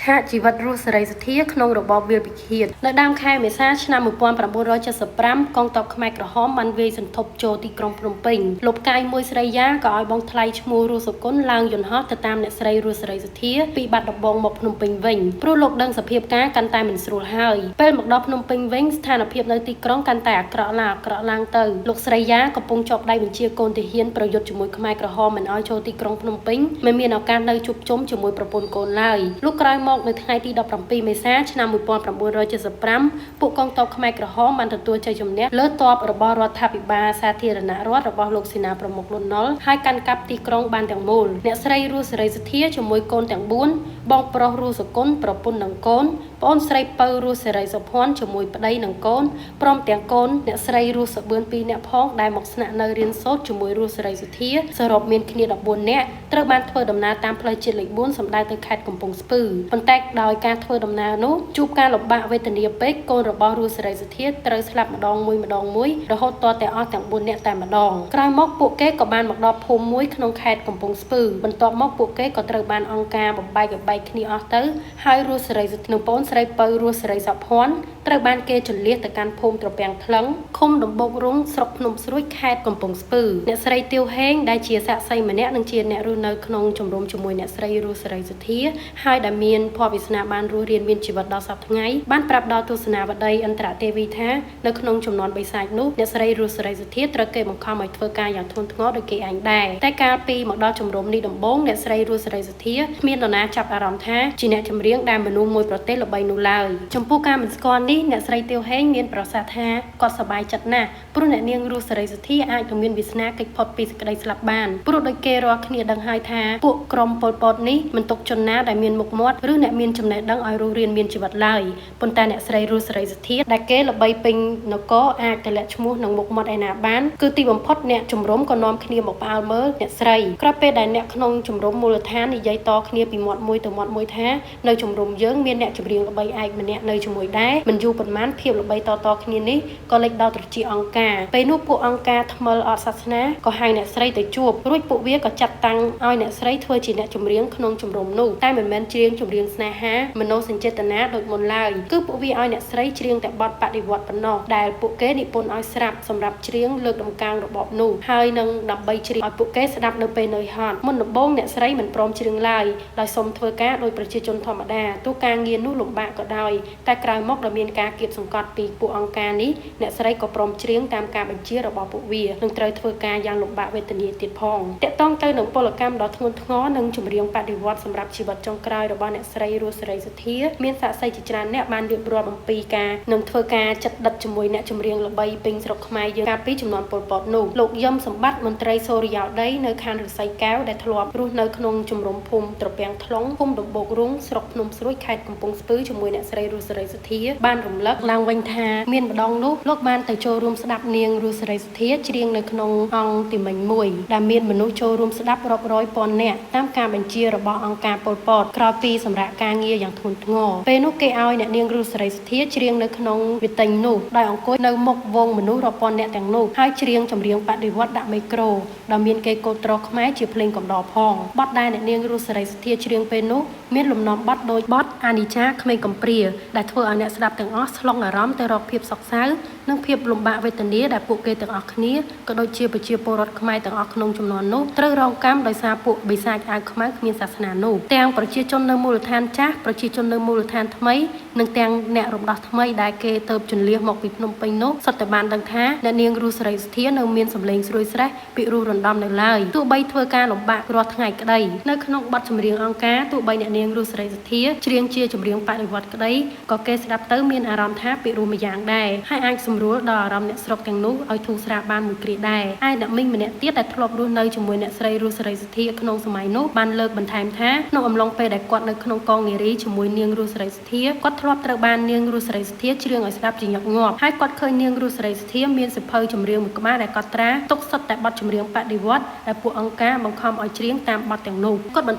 ឆាកជីវិតរស់សេរីសុទ្ធាក្នុងរបបវាលពិឃាតនៅដើមខែមេសាឆ្នាំ1975កងទ័ពខ្មែរក្រហមបានវាយសន្ធប់ចូលទីក្រុងភ្នំពេញលោកផ្កាយមួយស្រីយ៉ាក៏ឲ្យបងថ្លៃឈ្មោះរស់សុគន្ធឡើងយន្តហោះទៅតាមអ្នកស្រីរស់សេរីសុទ្ធាពីបាត់ដំបងមកភ្នំពេញវិញព្រោះលោកដឹងសភាពការកាន់តែមិនស្រួលហើយពេលមកដល់ភ្នំពេញវិញស្ថានភាពនៅទីក្រុងកាន់តែអាក្រក់ឡើងអាក្រក់ឡើងទៅលោកស្រីយ៉ាកំពុងជាប់ដៃបញ្ជាកូនទាហានប្រយុទ្ធជាមួយខ្មែរក្រហមមិនឲ្យចូលទីក្រុងភ្នំពេញមិនមានឱកាសនៅជួបជុំជាមួយប្រពន្ធកូនឡើយលុះក្រោយមកនៅថ្ងៃទី17មេសាឆ្នាំ1975ពួកកងទ័ពខ្មែរក្រហមបានទទួលជ័យជំនះលើទ័ពរបស់រដ្ឋាភិបាលសាធារណរដ្ឋរបស់លោកសេនាប្រមុខលន់នល់ហើយកាន់កាប់ទីក្រុងបានទាំងមូលអ្នកស្រីរស់សេរីសុទ្ធាជាមួយកូនទាំង4បងប្រុសរស់សុគន្ធប្រពន្ធនិងកូនប្អូនស្រីពៅរស់សេរីសុភ័ណ្ឌជាមួយប្តីនិងកូនព្រមទាំងកូនអ្នកស្រីរស់សុបឿន2នាក់ផងដែលមកស្នាក់នៅរៀនសូត្រជាមួយរស់សេរីសុទ្ធាសរុបមានគ្នា14នាក់ត្រូវបានធ្វើដំណើរតាមផ្លូវជាតិលេខ4សម្ដៅទៅខេត្តកំពង់ស្ពឺប៉ុន្តែដោយការធ្វើដំណើរនោះជួបការលំបាកវេទនាពេកកូនរបស់រស់សេរីសុទ្ធាត្រូវស្លាប់ម្ដងមួយម្ដងមួយរហូតទាល់តែអស់ទាំង4នាក់តែម្ដងក្រោយមកពួកគេក៏បានមកដល់ភូមិមួយក្នុងខេត្តកំពង់ស្ពឺបន្ទាប់មកពួកគេក៏ត្រូវបានអង្គការបំបែកឲ្យបែកគ្នាអស់ទៅហើយរស់សេរីសុទ្ធានិងប្អូនស្រីពៅរស់សេរីសុភ័ណ្ឌត្រូវបានគេជន្លៀសទៅកាន់ភូមិត្រពាំងថ្លឹងឃុំដំបូករុងស្រុកភ្នំស្រួចខេត្តកំពង់ស្ពឺអ្នកស្រីទាវហេងដែលជាសាក្សីម្នាក់និងជាអ្នករស់នៅក្នុងជំរំជាមួយអ្នកស្រីរស់សេរីសុទ្ធាហើយដែលមានភ័ព្វវាសនាបានរស់រានមានជីវិតដល់សព្វថ្ងៃបានប្រាប់ដល់ទស្សនាវដ្តីអន្តរទេវីថានៅក្នុងចំនួនបិសាចនោះអ្នកស្រីរស់សេរីសុទ្ធាត្រូវគេបង្ខំឲ្យធ្វើការយ៉ាងធ្ងន់ធ្ងរដោយគេឯងដែរតែកាលពីមកដល់ជំរំនេះដំបូងអ្នកស្រីរស់សេរីសុទ្ធាគ្មាននរណាចាប់អារម្មណ៍ថាជាអ្នកចម្រៀងដែលមនុស្សមួយប្រទេសល្បីនោះឡើយចំពោះការមិនស្គាល់នេះអ្នកស្រីទាវហេងមានប្រសាសន៍ថាគាត់សប្បាយចិត្តណាស់ព្រោះអ្នកនាងរស់សេរីសុទ្ធាអាចនឹងមានវាសនាគេចផុតពីសេចក្តីស្លាប់បានព្រោះដោយគេរាល់គ្នាដឹងហើយថាពួកក្រុមប៉ុលពតនេះមិនទុកជនណាដែលមានមុខមាត់ឬអ្នកមានចំណេះដឹងឲ្យរស់រានមានជីវិតឡើយប៉ុន្តែអ្នកស្រីរស់សេរីសុទ្ធាដែលគេល្បីពេញនគរអាចទម្លាក់ឈ្មោះនិងមុខមាត់ឯណាបានគឺទីបំផុតអ្នកជំរំក៏នាំគ្នាមកផ្អើលមើលអ្នកស្រីក្រោយពេលដែលអ្នកក្នុងជំរំមូលដ្ឋាននិយាយតគ្នាពីមាត់មួយទៅមាត់មួយថានៅជំរំយើងមានអ្នកចម្រៀងល្បីឯកម្នាក់នៅជាមួយដែរមិនយូរប៉ុន្មានភាពល្បីតៗគ្នានេះក៏លេចដល់ត្រចៀកអង្គការពេលនោះពួកអង្គការថ្មិលអត់សាសនាក៏ហៅអ្នកស្រីទៅជួបរួចពួកវាក៏ចាត់តាំងឲ្យអ្នកស្រីធ្វើជាអ្នកចម្រៀងក្នុងជំរំនោះតែមិនមែនច្រៀងចម្រៀងស្នេហាមនោសញ្ចេតនាដូចមុនឡើយគឺពួកវាឲ្យអ្នកស្រីច្រៀងតែបទបដិវត្តប៉ុណ្ណោះដែលពួកគេនិពន្ធឲ្យស្រាប់សម្រាប់ច្រៀងលើកតម្កើងរបបនោះហើយនឹងដើម្បីច្រៀងឲ្យពួកគេស្ដាប់នៅពេលនឿយហត់មុនដំបូងអ្នកស្រីមិនព្រមច្រៀងឡើយដោយសុំធ្វើការដោយប្រជាជនធម្មតាទោះការងារនោះលំបាកក៏ដោយតែក្រោយមកដល់មានការគៀបសង្កត់ពីពួកអង្គការនេះអ្នកស្រីក៏ព្រមច្រៀងតាមការបញ្ជារបស់ពួកវានឹងត្រូវធ្វើការយ៉ាងលំបាកវេទនាទៀតផងតាក់ទងទៅនឹងពលកម្មដ៏ធ្ងន់ធ្ងរនិងចម្រៀងបដិវត្តសម្រាប់ជីវិតចុងក្រោយរបស់អ្នកស្រីរស់សេរីសុទ្ធាមានសាក្សីជាច្រើនអ្នកបានរៀបរាប់អំពីការនឹងធ្វើការចិត្តដិតជាមួយអ្នកចម្រៀងល្បីពេញស្រុកខ្មែរយើងកាលពីជំនាន់ប៉ុលពតនោះលោកយឹមសម្បត្តិមន្ត្រីសូរិយោដីនៅខណ្ឌឫស្សីកែវដែលធ្លាប់រស់នៅក្នុងជំរំភូមិត្រពាំងថ្លុងភូមិដំបូករុងស្រុកភ្នំស្រួចខេត្តកំពង់ស្ពឺជាមួយអ្នកស្រីរស់សេរីសុទ្ធាបានរំលឹកឡើងវិញថាមានម្ដងនោះលោកបានទៅចូលរួមស្ដាប់នាងរស់សេរីសុទ្ធាច្រៀងនៅក្នុងអង្គទីមិញមួយដែលមានមនុស្សចូលរួមស្ដាប់រាប់រយពាន់នាក់តាមការបញ្ជារបស់អង្គការប៉ុលពតក្រោយពីសម្រាប់ការងារយ៉ាងធ្ងន់ធ្ងរពេលនោះគេឲ្យអ្នកនាងរស់សេរីសុទ្ធាច្រៀងនៅក្នុងវិទិញនោះដោយអង្គុយនៅមុខវងមនុស្សរាប់ពាន់នាក់ទាំងនោះហើយច្រៀងចម្រៀងបដិវត្តដាក់មីក្រូដែលមានគេកូត្រខ្មែរជាភ្លេងកំដរផងបទដែលអ្នកនាងរស់សេរីសុទ្ធាច្រៀងពេលនោះមានលំនាំបទដូចបទអានិច្ចាក្មេងកំព្រាដែលធ្វើឲ្យអ្នកស្ដាប់ទាំងអស់ស្លុងអារម្មណ៍ទៅរកភាពសោកសៅនិងភាពលំបាកវេទនាដែលពួកគេទាំងអស់គ្នាក៏ដូចជាប្រជាពលរដ្ឋខ្មែរទាំងអស់ក្នុងជំនាន់នោះត្រូវរងកម្មដោយសារពួកបិសាចអាវខ្មៅគ្មានសាសនានោះទាំងប្រជាជននៅមូលដ្ឋានចាស់ប្រជាជននៅមូលដ្ឋានថ្មីនិងទាំងអ្នករំដោះថ្មីដែលគេទៅជន្លៀសមកពីភ្នំពេញនោះសុទ្ធតែបានដឹងថាអ្នកនាងរស់សេរីសុទ្ធានៅមានសម្លេងស្រួយស្រេះពីរោះរណ្ដំនៅឡើយទោះបីធ្វើការលំបាករាល់ថ្ងៃក្តីនៅក្នុងបទចម្រៀងអង្គការទោះបីអ្នកនាងរស់សេរីសុទ្ធាច្រៀងជាចម្រៀងបដិវត្តក្តីក៏គេស្ដាប់ទៅមានអារម្មណ៍ថាពីរោះម្យ៉ាងដែរហើយអាចសម្រួលដល់អារម្មណ៍អ្នកស្រុកទាំងនោះឲ្យធូរស្រាលបានមួយគ្រាដែរឯអ្នកមីងម្នាក់ទៀតដែលធ្លាប់រស់នៅជាមួយអ្នកស្រីរស់សេរីសុទ្ធាក្នុងសម័យនោះបានលើកបន្ថែមថាក្នុងអំឡុងពេលដែលគាត់នៅក្នុងកងនារីជាមួយនាងរស់សេរីសុទ្ធាគាត់ធ្លាប់ត្រូវបាននាងរស់សេរីសុទ្ធាច្រៀងឲ្យស្ដាប់ជាញឹកញាប់ហើយគាត់ឃើញនាងរស់សេរីសុទ្ធាមានសៀវភៅចម្រៀងមួយក្បាលដែលកត់ត្រាទុកសុទ្ធតែបទចម្រៀងបដិវត្តដែលពួកអង្គការបង្ខំឲ្យច្រៀងតាមបទទាំងនោះគាត់បន្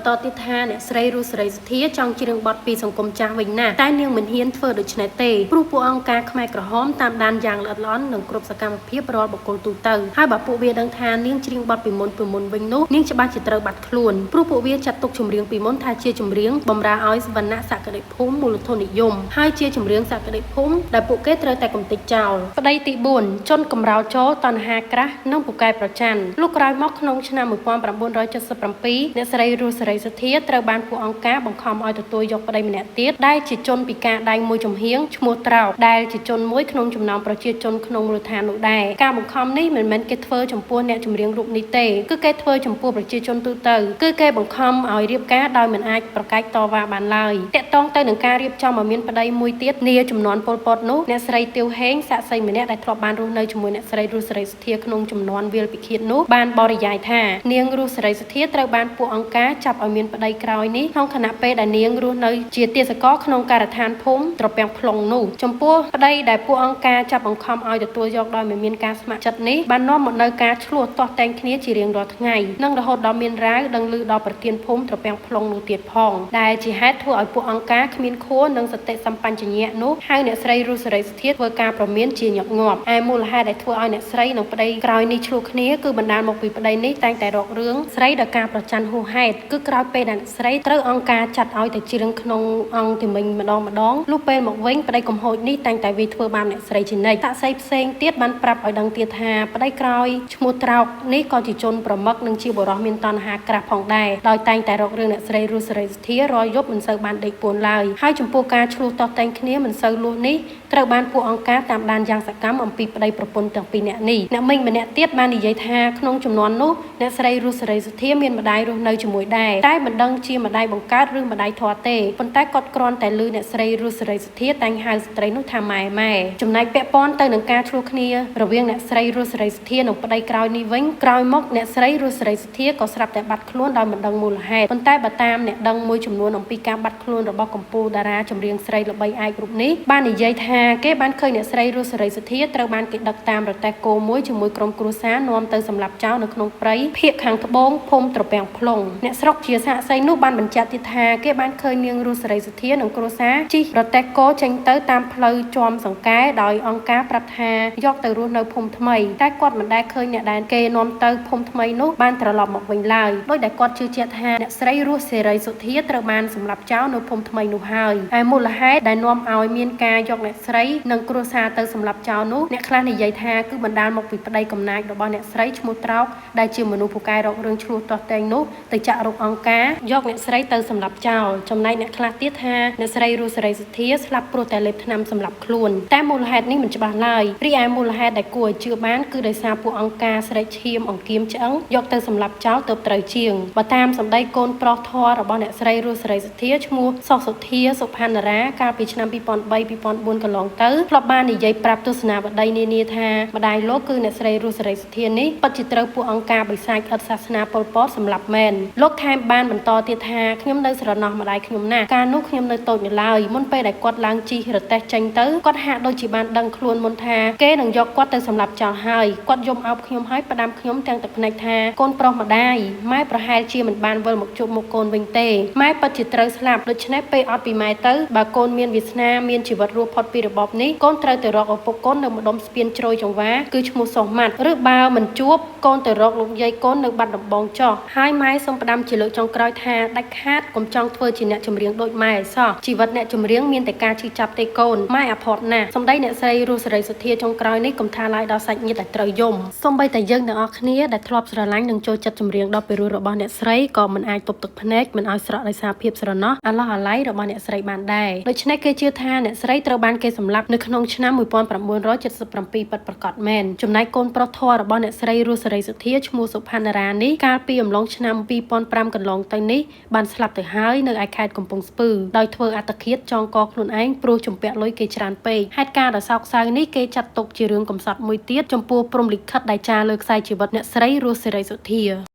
តទៀតថាអ្នកស្រីរស់សេរីសុទ្ធាចង់ច្រៀងបទពីសង្គមចាស់វិញណាស់តែនាងមិនហ៊ានធ្វើដូច្នេះទេព្រោះពួកអង្គការខ្មែរក្រហមតាមដានយ៉ាងល្អិតល្អន់និងគ្រប់សកម្មភាពរាល់បុគ្គលទូទៅហើយបើពួកវាដឹងថានាងច្រៀងបទពីមុនវិញនោះនាងច្បាស់ជាត្រូវបាត់ខ្លួនព្រោះពួកវាចាត់ទុកចម្រៀងពីមុនថាជាចម្រៀងបម្រើ ឲ្យវណ្ណៈសក្តិភូមិមូលធននិយមហើយជាចម្រៀងសក្តិភូមិដែលពួកគេត្រូវតែកំទេចចោលប្តីទី4ជនកម្រោលចូលតណ្ហាក្រាស់និងពូកែប្រច័ណ្ឌលុះក្រោយមកក្នុងឆ្នាំ1977អ្នកស្រីរស់សេរីសុធាត្រូវបានពួកអង្គការបង្ខំឲ្យទទួលយកប្តីម្នាក់ទៀតដែលជាជនពិការដៃមួយចំហៀងឈ្មោះត្រោកដែលជាជនមួយក្នុងចំណោមប្រជាជនក្នុងមូលដ្ឋាននោះដែរការបង្ខំនេះមិនមែនគេធ្វើចំពោះអ្នកចម្រៀងរូបនេះទេគឺគេធ្វើចំពោះប្រជាជនទូទៅគឺគេបង្ខំឲ្យរៀបការដោយមិនអាចប្រកែកតវ៉ាបានឡើយតាក់ទងទៅនឹងការរៀបចំឲ្យមានប្តីមួយទៀតនាចំនួនប៉ុលពតនោះអ្នកស្រីទាវហេងសាក្សីម្នាក់ដែលធ្លាប់បានរស់នៅជាមួយអ្នកស្រីរស់សេរីសុធាក្នុងចំនួនវាលពិឃាតនោះបានបរិយាយថានាងរស់សេរីសុធាត្រូវបានពួកអង្គការចាប់ឲ្យមានប្តីក្រោយនេះក្នុងខណៈពេលដែលនាងរស់នៅជាទាសករក្នុងការដ្ឋានភូមិត្រពាំងផ្លុងនោះចំពោះប្តីដែលពួកអង្គការចាប់បង្ខំឲ្យទទួលយកដោយមិនមានការស្ម័គ្រចិត្តនេះបាននាំមកនូវការឆ្លោះទាស់តែងគ្នាជារៀងរាល់ថ្ងៃនិងរហូតដល់មានរាវដឹងឮដល់ប្រធានភូមិត្រពាំងផ្លុងនោះទៀតផងដែលជាហេតុធ្វើឲ្យពួកអង្គការគ្មានខួរនិងសតិសម្បញ្ញៈនោះហៅអ្នកស្រីរស់សេរីសុធាធ្វើការប្រមានជាញឹកញាប់ឯមូលហេតុដែលធ្វើឲ្យអ្នកស្រីនិងប្តីក្រោយនេះឆ្លោះគ្នាគឺបណ្ដាលមកពីប្តីនេះតែងតែរករឿងស្រីដោយការប្រច័ណ្ឌហួសហេតុគឺក្រោយពេលដែលអ្នកស្រីត្រូវអង្គការចាត់ឲ្យទៅច្រៀងក្នុងអង្គទីមិញម្ដងម្ដងលុះពេលមកវិញប្តីកំហូចនេះតែងតែវាធ្វើបាបអ្នកស្រីជានិច្ចសាក្សីផ្សេងទៀតបានប្រាប់ឲ្យដឹងទៀតថាប្តីក្រោយឈ្មោះត្រោកនេះក៏ជាជនប្រមឹកនិងជាបុរសមានតណ្ហាក្រាស់ផងដែរដោយតែងតែរករឿងអ្នកស្រីរស់សេរីសុធារាល់យប់មិនសូវបានដេកពួនឡើយហើយចំពោះការឆ្លោះទាស់តែងគ្នាមិនសូវលួសនេះត្រូវបានពួកអង្គការតាមដានយ៉ាងសកម្មអំពីប្តីប្រពន្ធទាំងពីរនាក់នេះអ្នកមីងម្នាក់ទៀតបាននិយាយថាក្នុងចំនួននោះអ្នកស្រីរស់សេរីសុធាមានម្ដាយរស់នៅជាមួយដែរតែមិនដឹងជាម្ដាយបង្កើតឬម្ដាយធေါ်ទេប៉ុន្តែគាត់គ្រាន់តែឮអ្នកស្រីរស់សេរីសុធាតែងហៅស្ត្រីនោះថាម៉ែម៉ែចំណែកពាក់ព័ន្ធទៅនឹងការឆ្លោះគ្នារវាងអ្នកស្រីរស់សេរីសុធានិងប្តីក្រោយនេះវិញក្រោយមកអ្នកស្រីរស់សេរីសុធាក៏ស្រាប់តែបាត់ខ្លួនដោយមិនដឹងមូលហេតុប៉ុន្តែបើតាមអ្នកដឹងមួយចំនួនអំពីការបាត់ខ្លួនរបស់កម្ពុជាតារាចម្រៀងស្រីល្បីឯករូបនេះបាននិយាយថាគេបានឃើញអ្នកស្រីរស់សេរីសុធាត្រូវបានគេដឹកតាមរទេះគោមួយជាមួយក្រុមគ្រួសារនាំទៅសម្លាប់ចោលនៅក្នុងព្រៃភាគខាងត្បូងភូមិត្រពាំងផ្លុងអ្នកស្រុកជាសាក្សីនោះបានបញ្ជាក់ទៀតថាគេបានឃើញនាងរស់សេរីសុធានិងគ្រួសារជិះរទេះគោចេញទៅតាមផ្លូវជាំសង្កែដោយអង្គការប្រាប់ថាយកទៅរស់នៅភូមិថ្មីតែគាត់មិនដែលឃើញអ្នកដែលគេនាំទៅភូមិថ្មីនោះបានត្រឡប់មកវិញឡើយដោយដែលគាត់ជឿជាក់ថាអ្នកស្រីរស់សេរីសុធាត្រូវបានសម្លាប់ចោលនៅភូមិថ្មីនោះហើយហើយមូលហេតុដែលនាំឲ្យមានការយកអ្នកស្រីនិងគ្រួសារទៅសម្លាប់ចោលនោះអ្នកខ្លះនិយាយថាគឺបណ្ដាលមកពីប្តីកំណាចរបស់អ្នកស្រីឈ្មោះត្រោកដែលជាមនុស្សពូកែរករឿងឆ្លោះទាស់ទែងនោះទៅចាក់រកអង្គការយកអ្នកស្រីទៅសម្លាប់ចោលចំណែកអ្នកខ្លះទៀតថាអ្នកស្រីរស់សេរីសុធាស្លាប់ព្រោះតែលេបថ្នាំសម្លាប់ខ្លួនតែមូលហេតុនេះមិនច្បាស់ឡើយរីឯមូលហេតុដែលគួរឲ្យជឿបានគឺដោយសារពួកអង្គការស្រែកឈាមអង្គៀមឆ្អឹងយកទៅសម្លាប់ចោលទៅត្រូវជាងបើតាមសម្ដីកូនប្រុសធររបស់អ្នកស្រីរស់សេរីសុធាឈ្មោះសុខសុធាសុផានរាកាលពីឆ្នាំ2003 2004កន្លងទៅធ្លាប់បាននិយាយប្រាប់ទស្សនាវដ្តីនានាថាម្ដាយលោកគឺអ្នកស្រីរស់សេរីសុធានេះពិតជាត្រូវពួកអង្គការបិសាចឥតសាសនាប៉ុលពតសម្លាប់មែនលោកថែមបានបន្តទៀតថាខ្ញុំនៅស្រណោះម្ដាយខ្ញុំណាស់កាលនោះខ្ញុំនៅតូចនៅឡើយមុនពេលដែលគាត់ឡើងជិះរទេះចេញទៅគាត់ហាក់ដូចជាបានដឹងខ្លួនមុនថាគេនឹងយកគាត់ទៅសម្លាប់ចោលហើយគាត់យំអោបខ្ញុំហើយផ្ដាំខ្ញុំទាំងទឹកភ្នែកថាកូនប្រុសម្ដាយម៉ែប្រហែលជាមិនបានវិលមកជួបមុខកូនវិញទេម៉ែពិតជាត្រូវស្លាប់ដូច្នេះពេលអត់ពីម៉ែទៅបើកូនមានវាសនាមានជីវិតរស់ផុតពីរបបនេះកូនត្រូវទៅរកឪពុកកូននៅម្ដុំស្ពានជ្រោយចង្វាគឺឈ្មោះសុសម៉ាត់ឬបើមិនជួបកូនទៅរកលោកយាយកូននៅបាត់ដំបងចោះហើយម៉ែសូមផ្ដាំជាលើកចុងក្រោយថាដាច់ខាតកុំចង់ធ្វើជាអ្នកចម្រៀងដូចម៉ែឲ្យសោះជីវិតអ្នកចម្រៀងមានតែការឈឺចាប់ទេកូនម៉ែអភ័ព្វណាស់សម្ដីអ្នកស្រីរស់សេរីសុធាចុងក្រោយនេះកុំថាឡើយដល់សាច់ញាតិដែលត្រូវយំសូម្បីតែយើងទាំងអស់គ្នាដែលធ្លាប់ស្រឡាញ់និងចូលចិត្តចម្រៀងដ៏ពិរោះរបស់អ្នកស្រីក៏មិនអាចទប់ទឹកភ្នែកមិនឲ្យស្រក់ដោយសារភាពស្រណោះអាឡោះអាល័យរបស់អ្នកស្រីបានដែរដូច្នេះគេជឿថាអ្នកស្រីត្រូវបានគេសម្លាប់នៅក្នុងឆ្នាំ1977ពិតប្រាកដមែនចំណែកកូនប្រុសធររបស់អ្នកស្រីរស់សេរីសុធាឈ្មោះសុផានរានេះកាលពីអំឡុងឆ្នាំ2005កន្លងទៅនេះបានស្លាប់ទៅហើយនៅឯខេត្តកំពង់ស្ពឺដោយធ្វើអត្តឃាតចងកខ្លួនឯងព្រោះជំពាក់លុយគេច្រើនពេកហេតុការណ៍ដ៏សោកសៅនេះគេចាត់ទុកជារឿងកំសត់មួយទៀតចំពោះព្រហ្មលិខិតដែលចារលើខ្សែជីវិតអ្នកស្រីរស់សេរីសុធា។